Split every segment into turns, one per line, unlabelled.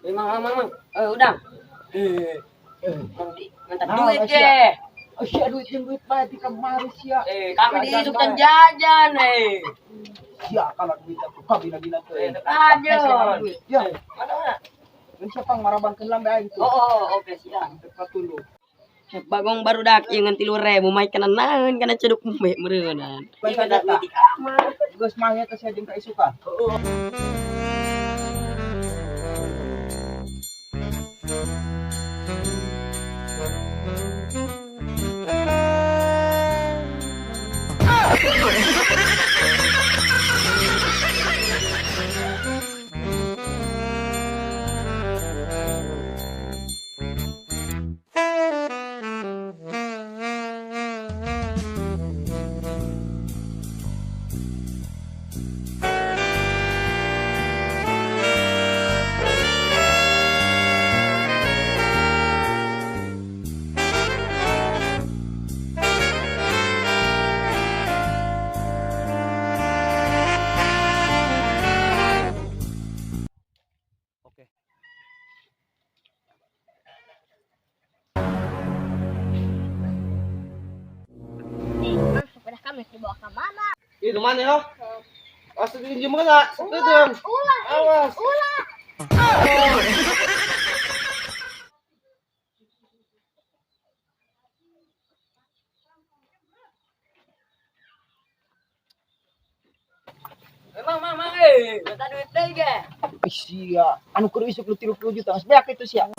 Eh, mang, mang, mang, mang. Eh, udang. Eh, mantap
Nah,
duit
sia.
ge.
Oh, sia duit jeung duit bae di kamari sia.
Eh, kami
Jajan
diisuk
bae.
dan jajan eh.
Sia kalau duit aku kami lagi na
Eh,
teh.
aja.
Duit. Ya,
Mana mana?
mun siapa ngarabankeun lambe aing tuh.
Oh, oh, oke siap.
Tepat dulu.
Bagong baru dak ieu ngan 3.000 mai kana naon kana ceduk embe meureunnan.
Baik,
Ieu
eta.
duit di kamar.
Geus mah teh sia jeung kaisukan. Oke.
Mang, sepeda kami dibawa ke mana?
Ih, kemana ya? Awas diinjem enggak? Itu.
Ulah,
Awas.
ulah.
Eh, mang, mang, mang, eh, minta duit deui ge.
Ih, sia, anu keur isuk lu 30 juta, geus beak itu sia.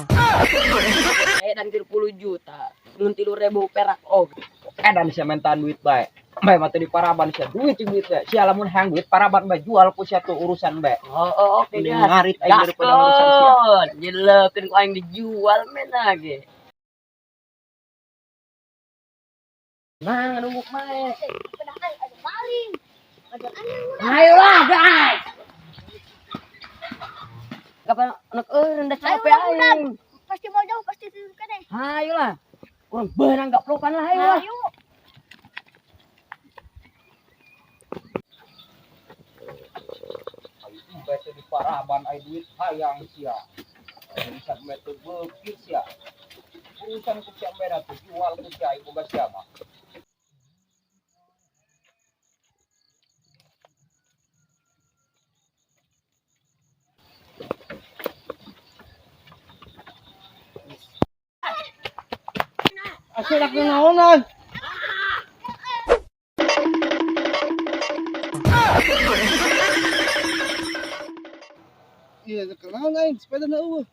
Eh, dan 30 juta. Mun 3.000 perak og.
Edan sia mentaan duit bae. Bae mah teu di paraban sia duit jeung duit bae. Sia lamun hayang duit paraban bae jual ku sia tuh urusan bae.
Oh, oh, oke,
Mending
gas.
ngarit aing daripada urusan sia.
Gaskon. Jelekeun ku aing dijual men lagi. Nah, nunggu mae.
Sepeda aing ada maling. Ada aneh ulah.
Ayolah, guys. Kapan anak eureun da capek
Ayo, udah.
aing.
Pasti mau jauh, pasti turun deh.
Ayolah. Kurang beunang gaplokan lah ayolah.
Ayo.
Bae teu di paraban aing duit hayang sia. Urusan bae teu beuki sia. Urusan ku sia bae tuh jual ku sia aing boga sia mah.
Asal aku naonan. Iya, kenaon aing sepeda na eueuh.